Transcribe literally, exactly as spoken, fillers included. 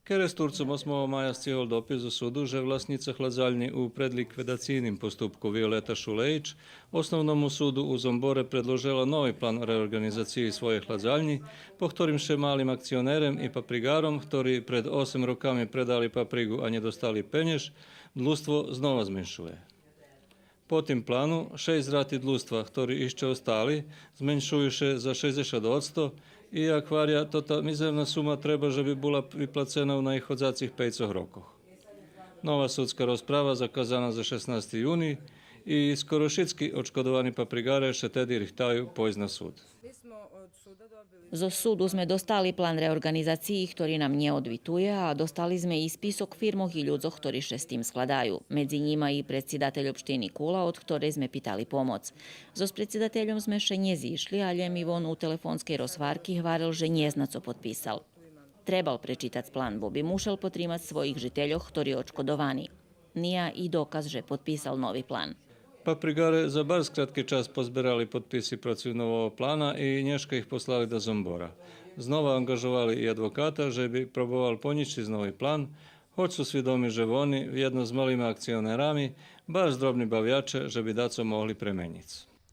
Керестурцом осмого мая сцигол допис зоз суду же власнїца гладзальнї у предликвидацийним поступку Виолета Шулеїч Основному суду у Зомборе предложела нови план реорґанизациї своєй гладзальнї, по хторим ше малим акционерем и паприґаром, хтори пред осем роками предали паприґу а нє достали пенєж, длуство знова зменшує. По тим плану, шейсц рати длуства, хтори ище остали, зменшую ше за шейдзешат одсто и, як гваря, тота мизерна сума треба же би була виплацена у наиходзацих пейцох рокох. Нова судска розправа заказана за шеснасти юний и скоро шицки очкодовани паприґаре ше теди рихтаю пойсц на суд. Зоз суду зме достали план реорґанизациї хтори нам нє одвитує, а достали зме и список фирмох и людзох хтори ше з тим складаю. Медзи нїма и предсидатель општини Кула, од хторей зме питали помоц. Зоз предсидательом зме ше нє зишли, алє ми вон у телефонскей розгварки гварел же нє зна цо подписал. Требал пречитац план, бо би мушел потримац своїх жительох хтори очкодовани. Ния и доказ же подписал нови план. Паприґаре за барз кратки час позберали подписи против нового плана и нєшка их послали до Зомбора. Знова анґажовали и адвоката же би пробовал понїчиц нови план, гоч су свидоми же вони, вєдно з малима акционерами, барз дробни бавяче же би дацо могли пременїц.